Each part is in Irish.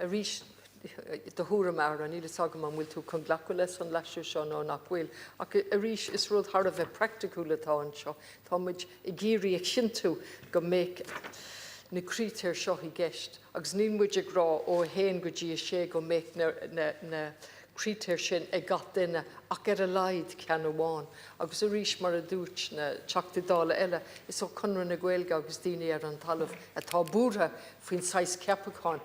Arís, do thuairim, a Aire, níl fhios agam an bhfuil tú chun glacadh leis an leasú seo nó nach bhfuil, ach arís, is rud thar a bheith praiticiúil atá anseo. Tá muid ag iarraidh a chinntiú go mbeidh na critéir seo i gceist agus níl muid ag rá ó 1 go dtí 6 go mbeidh na critéir sin ag gach duine ach ar a laghad ceann amháin. Agus arís, mar a dúirt na Teachtaí Dála eile, is ó Chonradh na Gaeilge agus daoine ar an talamh atá buartha faoin saghas ceapacháin,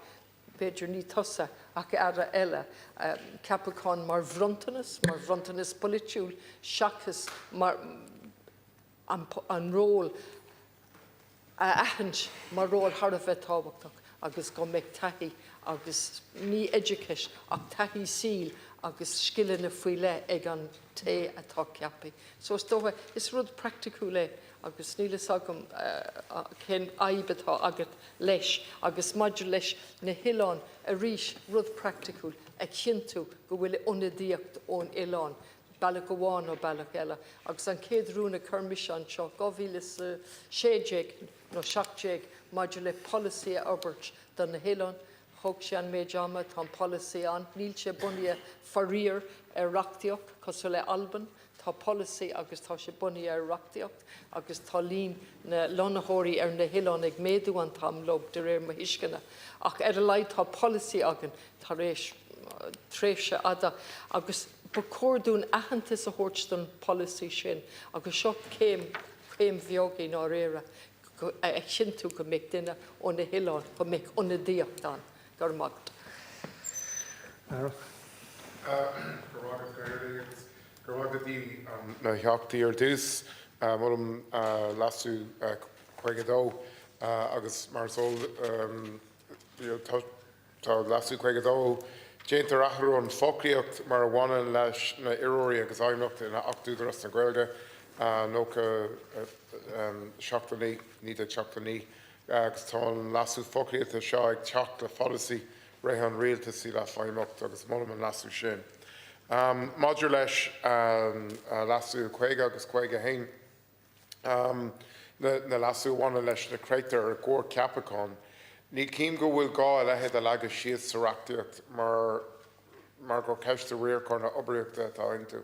b'fhéidir ní tusa ach Aire eile, ceapachán mar bhronntanas, mar bhronntanas polaitiúil seachas mar an ról a aithint mar ról thar a bheith tábhachtach agus go mbeadh taithí agus ní oideachais ach taithí saoil agus scileanna faoi leith ag an té atá ceaptha. So is dócha, is rud praiticiúil é agus níl fhios agam cén fhadhb atá agat leis. Agus maidir leis na hoileáin, arís, rud praiticiúil, a chinntiú go bhfuil ionadaíocht ón oileán, bealach amháin nó bealach eile. Agus an chéad rún a chuir mise anseo, 2016 nó 17, maidir le polasaí a fhorbairt do na hoileáin, thóg sé an méid ama, tá an polasaí ann, níl sé bunaithe faraor ar reachtaíocht, cosúil le Albain, tá polasaí agus tá sé bunaithe ar reachtaíocht agus tá líon na lonnaitheoirí ar na hoileáin ag méadú an t-am log de réir mo thuisceana. Ach ar a laghad tá polasaí againn tar éis tréimhse fhada agus ba chóir dúinn aitheantas a thabhairt don pholasaí sin agus seo céim, céim bheag i ndáiríre a chinntiú go mbeidh duine ó na hoileáin, go mbeidh ionadaíocht ann. Go raibh maith agat. Aire. Go raibh maith agat, Cathaoirligh, agus go raibh maith agat do na Theachtaí ar dtús. Molaim leasú 52 agus mar is eol tá leasú 52, déantar athrú an foclaíocht mar a bhaineann leis na iarrthóirí agus aighneacht in Acht Údarás na Gaeilge 79, 1979 agus tá an leasú foclaíochta seo ag teacht le pholasaí reatha an Rialtais i leith feidhmíocht agus molaim an leasú sin. Maidir leis leasú 50 agus 51, na leasú a bhaineann leis na critéir i gcomhair ceapacháin, ní chím go bhfuil gá a leithéid a leagadh síos sa reachtaíocht mar mar gur ceist riaracháin nó oibríochta atá iontu.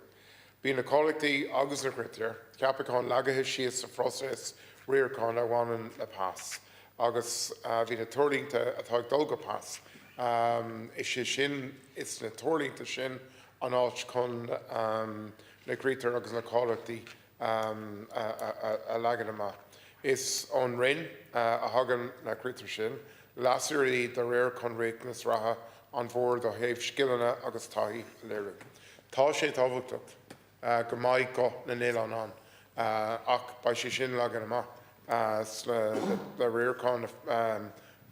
Bíonn na cáilíochtaí agus na critéir cheapacháin leagtha síos sa phróiseas riaracháin a bhaineann le pas agus bhí na treoirlínte atá ag dul go pas, is é sin, is na treoirlínte sin an áit chun na critéir agus na cáilíochtaí a leagan amach. Is ón Roinn a thagann na critéir sin. Leasaítear iad de réir chun riachtanas reatha an Bhoird ó thaobh scileanna agus taithí a léiriú. Tá sé tábhachtach go mbeidh guth na n-oileán ann ach beidh sé sin leagan amach sna riaracháin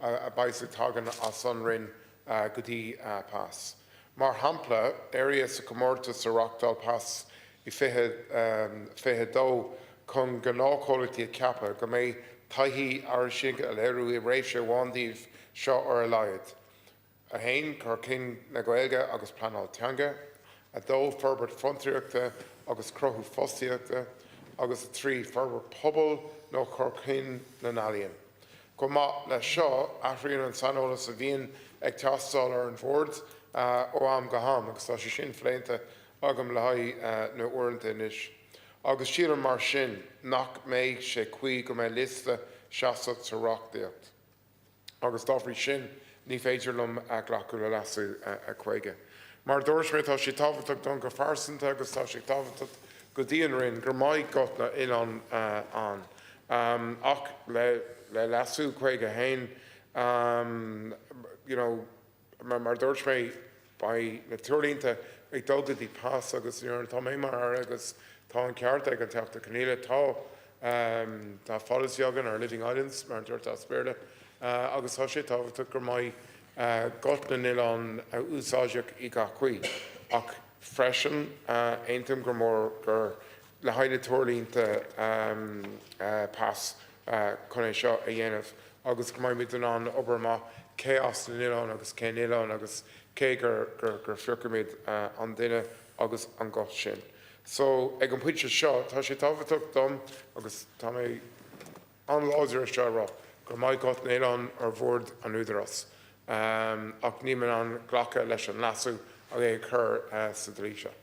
a bheidh ag tagann as an Roinn go dtí pas. Mar shampla, áiríodh sa chomórtas a reáchtáil pas i 2022 chun gnáthchomhaltaí a cheapadh, go mbeidh taithí fhairsing a léiriú i réimse amháin díobh seo ar a laghad, 1. Cur chun na Gaeilge agus pleanáil teanga, 2. Forbairt fiontraíochta agus cruthú fostaíochta, agus 3. Forbairt pobail nó cur chun na n-ealaíon. Chomh maith leis seo, athraíonn an saineolas a bhíonn ag teastáil ar an Bhord ó am go ham agus tá sé sin pléite agam le haghaidh na uaireanta anois. Agus sílim mar sin nach mbeidh sé cuí go mbeidh liosta seasmhach sa reachtaíocht. Agus dá bhrí sin ní féidir liom glacadh le leasú 50. Mar a dúirt mé, tá sé tábhachtach dom go phearsanta agus tá sé tábhachtach go dtí an Roinn gur mbeidh guth na n-oileán ann. Ach le leasú 51, you know, Mar a dúirt mé, beidh na treoirlínte ag dul go dtí pas agus nuair atá mé mar Aire agus tá an ceart ag an Teachta Conghaile, tá tá polasaí againn ar Living Islands, mar a dúirt as Béarla, agus tá sé tábhachtach gur mbeidh guth na n-oileán úsáideach i gach caoi. Ach freisin, aontaím gur mór gur le haghaidh na treoirlínte pas chun é seo a dhéanamh agus go mbeidh muid in ann obair amach cé as na n-oileán agus cén oileán agus cé gur gur phiocfaimid an duine agus an guth sin. So, ag an bpointe seo, tá sé tábhachtach dom agus tá mé an-láidir ar seo a rá go mbeidh guth na n-oileán ar bhord an Údarás. Ach níl mé in ann glacadh leis an leasú agus é a chur sa dlí seo.